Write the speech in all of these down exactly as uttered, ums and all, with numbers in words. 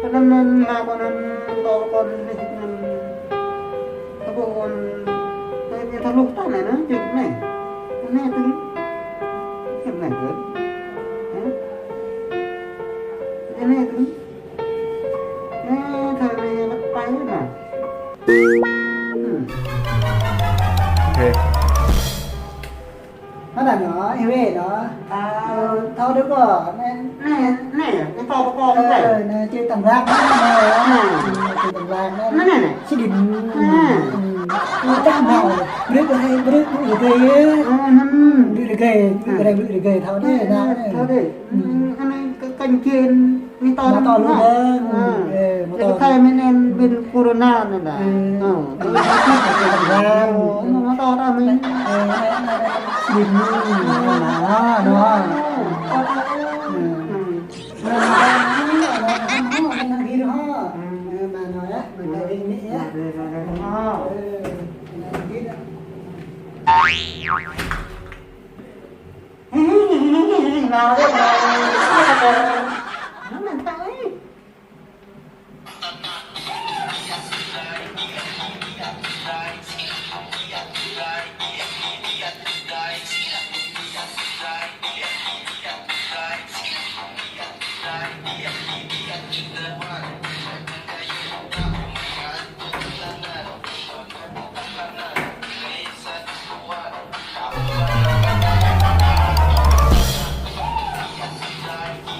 Kơ anŭn anŭn mă kơ anŭn tơl kơ anŭn anai, anŭn. Kơ ƀu kơ anŭn, anai, anai tơlŭk ta anai, anai, čih anai. Anai tơ̆ng. Čih anai tơ̆ng. Hă? Anai tơ̆ng. Anai, tơ̆ng anai lăp pai anai. Hmm. Ôkê. Hă anŭn anŭn, ih weh anŭn. A. Ơ, thâo đôč kơ, anai. Anai, anai, anai thâo kơ kâo. Ơ, anai. Anai, čih tơ̆ng lăng anai. A. Ơ, čih tơ̆ng lăng anai. Anai, anai. Sĭ đĭ. A. Ơ, tơ̆ng lăng. Brư̆ rơgơi, brư̆, brư̆ rơgơi. Ơ, hmm. Brư̆ rơgơi, brư̆ rơgơi, brư̆ rơgơi, thâo đôč anai. Ơ, thâo đôč. Hmm. Hmm, anai kơ kơnơ̆ng čih. Mơta lu dơ̆ng. Ơ. Ơ, mơta lu dơ̆ng. Thâo mơ̆n anŭn ƀing corona anŭn đa. Ơ. Ơ. Ơ, mơta lu dơ̆ng. Ơ, mơta lu dơ̆ng. Ơ, ƀing ñu, anŭn, anŭn. Ơ. Ơ.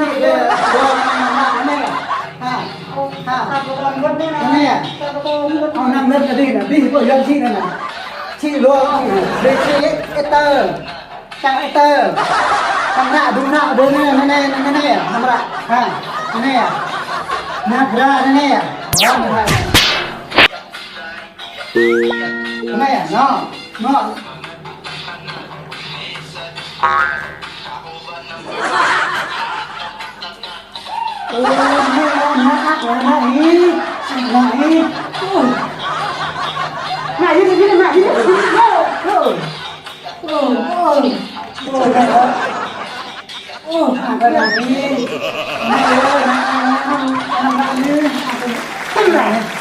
sĭ, dua, dua, năm, năm, năm, năm anai. Ha. Ha. Anai. Ơ, năm mét anai dih, anai dih, ƀu yua sĭ anai. Sĭ dua, dih sĭ, ih tơ. Čang ih tơ. Năm ră, dua ră, dua anai, anai, anai, anai, năm ră. Ha. Anai. Năm ră, anai. Anai, anai. Anai. Anai. Ơ, anai, anai, anai, anai, anai. Ơ. Anai, anai, anai, anai. Ơ, ơ. Ơ, ơ. Ơ, anai, anai. Anai, anai, anai, anai, anai.